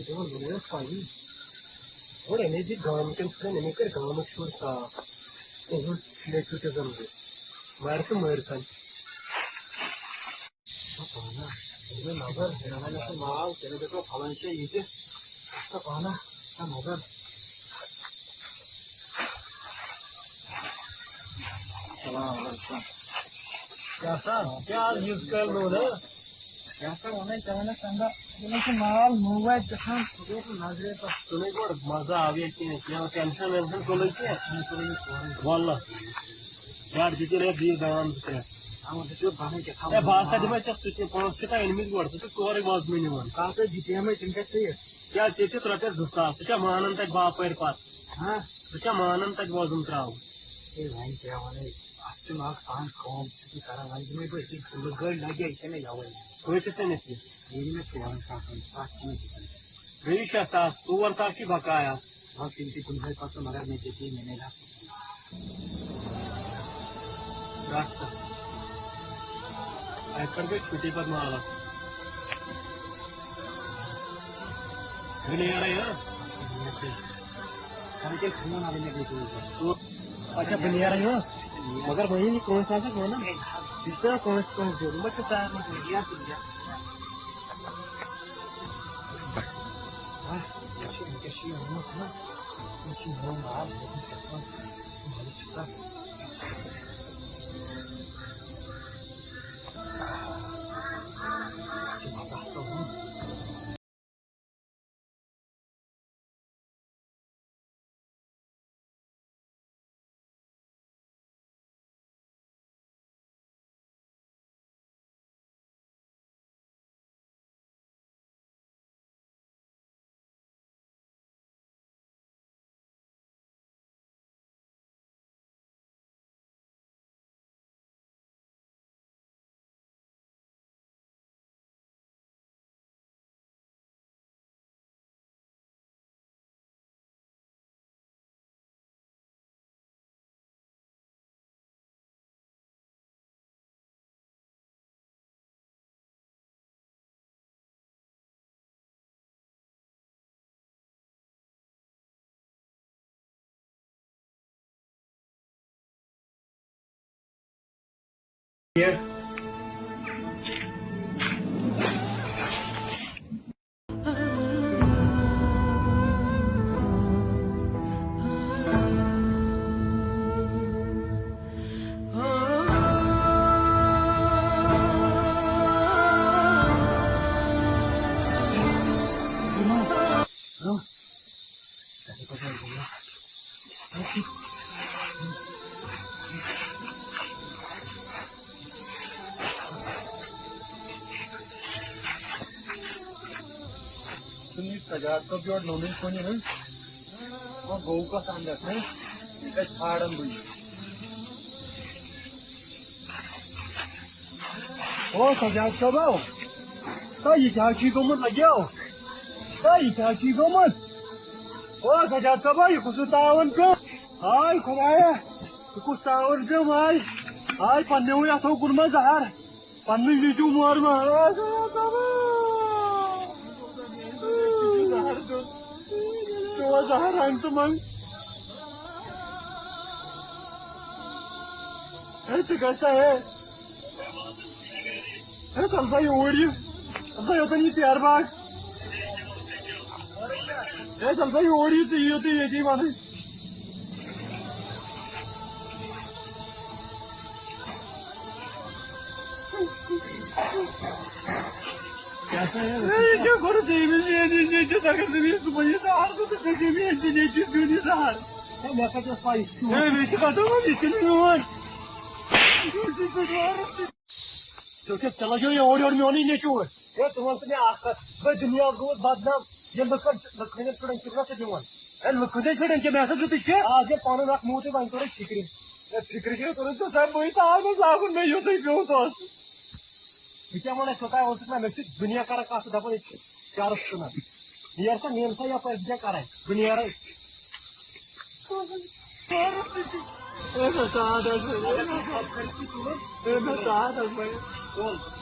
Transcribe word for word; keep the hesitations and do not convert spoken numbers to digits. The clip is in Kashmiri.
دِوان، مےٚ ٲس پَیی۔ گۄڈٕ اَمے دِتۍ گامہٕ کٮ۪ن شُرٮ۪ن، اَمے کٔرۍ گامٕکۍ شُرۍ صاف۔ تِہُنٛد نیٚچوٗ تہِ زَن گوٚو۔ مَرِ تہٕ مٲرۍ تَن۔ پانہ، ییٚلہِ مےٚ نظر، مےٚ وَنہِ سُہ ناو، تٔمِس دَپیو فَلٲنۍ چھےٚ یہِ تہِ۔ پانہ، نظر۔ السلام علیکم۔ کیٛاہ سا؟ کیٛاہ آز یِژھ کٲلۍ روٗد، ہا؟ کیٛاہ سا وَنَے ژےٚ وَنَے تَمہِ دۄہ، ییٚلہِ سُہ مال نوٚو واتہِ گژھان، سُہ گوٚو نہٕ نظرے تَتھ۔ ژٕ نَے گۄڈٕ مَزٕ آو ییٚتہِ کینٛہہ، کینٛہہ ٹٮ۪نشَن وٮ۪نشَن تُلُے کینٛہہ۔ مےٚ تُلُے نہٕ سورُے۔ وَللہ۔ یارٕ، دِتِن ہے بیٚیہِ دان زٕ ترٛےٚ۔ اَوٕ دِتِو بَنٕے کیٛاہ تھاوَو۔ ہے، بہٕ ہسا دِمَے ژےٚ سُہ تہِ، پونٛسہٕ چھِ تۄہہِ أنۍمٕتۍ گۄڈٕ، ژٕ چھُکھ سورُے وۄزمٕے نِوان۔ کَتھ حظ دِتِہمَے، تِم کَتہِ تھٲیِتھ؟ کیٛاہ ژےٚ چھِتھ رۄپیَس زٕ ساس، ژٕ چھےٚ مانان تَتہِ باپٲرۍ پَتہٕ؟ ہاں۔ ژٕ چھےٚ مانان تَتہِ وۄزُم ترٛاوُن؟ ہے، وۄنۍ کیٛاہ وَنَے، اَتھ چھُنہٕ اَکھ سان کٲم تہِ کران، وۄنۍ دِمَے بہٕ أکِس لٔکٕر لَگہِ، یہِ چھےٚ مےٚ یَوَے۔ کۭتِس أنِتھ یہِ؟ یہِ یی مےٚ ژورَن ساسَن، اَتھ چھُنہٕ تہِ کَران۔ بیٚیہِ شےٚ ساس، ژور ساس چھِ بقایا۔ وَلہٕ تِم تہِ کُنہِ جایہِ پَتہٕ، مگر مےٚ تہِ دِ، مےٚ میلہِ اَتھ۔ رَٹھ سا۔ اَتہِ پٮ۪ٹھ گٔے چھُٹی پَتہٕ مالَس۔ بہٕ نیرَے، ہا؟ کَرٕ تیٚلہِ فون، اَدٕ مےٚ گٔے ضروٗرت۔ اچھا، بہٕ نیرَے، ہا؟ مگر وۄنۍ ییٚلہِ کٲنٛسہِ آسٮ۪کھ وَنان، یہِ چھُ پٮ۪وان کٲنٛسہِ، کٲنٛسہِ دیُن۔ مےٚ چھُ سارنٕے دیُن، یَتھ دیُن، یَتھ۔ ہا؟ یہِ چھُ، وٕنکٮ۪س چھُ یہِ ووٚنمُت، ہا؟ یہِ چھُ میون مال، یہِ چھُ گژھان۔ مالٕچ چھِ کَتھ۔ سُہ نِش سجاد صٲب یورٕ نوٚنُے کُنہِ ہٕنٛز۔ وۄنۍ گوٚو کَتھ اَندَس، نہ؟ یہِ کَتہِ ژھانٛڈَن بہٕ یہِ؟ او سجاد صٲب، او۔ تۄہہِ یہِ کیٛاہ چھُے گوٚمُت لَگیو؟ تۄہہِ یہِ کیٛاہ چھُے گوٚمُت؟ او سجاد صٲب، او، یہِ کُس ہیوٗ تاوَن پیوٚو؟ ہاے خۄدایا، یہِ کُس تاوَن پیوٚو، ہاے۔ ہاے، پنٛنیوٕے اَتھو کوٚر مےٚ زَہر۔ پننُے نیٚچوٗ مور مہراز۔ چون زہر رنگ تہٕ منٛگ۔ ہے، ژٕ گژھ سا، ہے۔ ہے، ژَل سا یوٗرۍ یہِ۔ ژَل سا یوٚتَن یہِ ژیر باغ۔ ہے، ژَل سا یوٗرۍ یہِ، ژٕ یِیِو تُہۍ ییٚتی وَنٕنۍ۔ کیٛاہ سا یہِ؟ ہے، یہِ کیٛاہ کوٚرُتھ أمِس؟ یہِ، یہِ، یہِ، یہِ، اگر نہٕ مےٚ صُبحن یہِ سہار کوٚر، تہٕ کٔژِ مےٚ أمۍ سٕنٛدِ نیٚچوِس دیُن یہِ سہار؟ ہے، مےٚ کَتہِ ٲس پَے؟ ہے، مےٚ چھِ کَتھ وَنان، یہِ چھُنہٕ میون۔ ژےٚ چھُکھ، ژےٚ لَگیو یہِ اورٕ یورٕ میونٕے نیٚچوٗ۔ ہے، ژٕ وَن تہٕ مےٚ اَکھ کَتھ، بہٕ دُنیاہَس گوٚوُس بدنام، ییٚلہِ لُکَن، لُکَن ہٕنٛدٮ۪ن شُرٮ۪ن چھُکھ نہ ژٕ دِوان۔ ہے، لُکَن ہٕنٛدٮ۪ن شُرٮ۪ن کیٛاہ، مےٚ ہسا دیُتُے شیخ۔ آز ییٚلہِ پَنُن اَکھ موٗدُے، وۄنۍ کوٚرُے فِکرِ۔ ہے، فِکرِ کیٛاہ کوٚرُے ژےٚ؟ ژےٚ بٕے تاونَس لاگُن مےٚ یُتُے پیوٚوُت اوس۔ بہٕ کیٛاہ وَنَے، ژٕ کوٚتام اوسُکھ نہ، مےٚ چھِ دُنیا کَران کَتھ، دَپان ییٚتہِ چھِ چرٕس کٕنان۔ نیر سا، نیر سا یَپٲرۍ، بہٕ کیٛاہ کَرَے؟ بہٕ نیرَے۔ ہے، مےٚ ساتھ حظ وَنہِ۔ ہے، مےٚ ساتھ حظ وَنہِ۔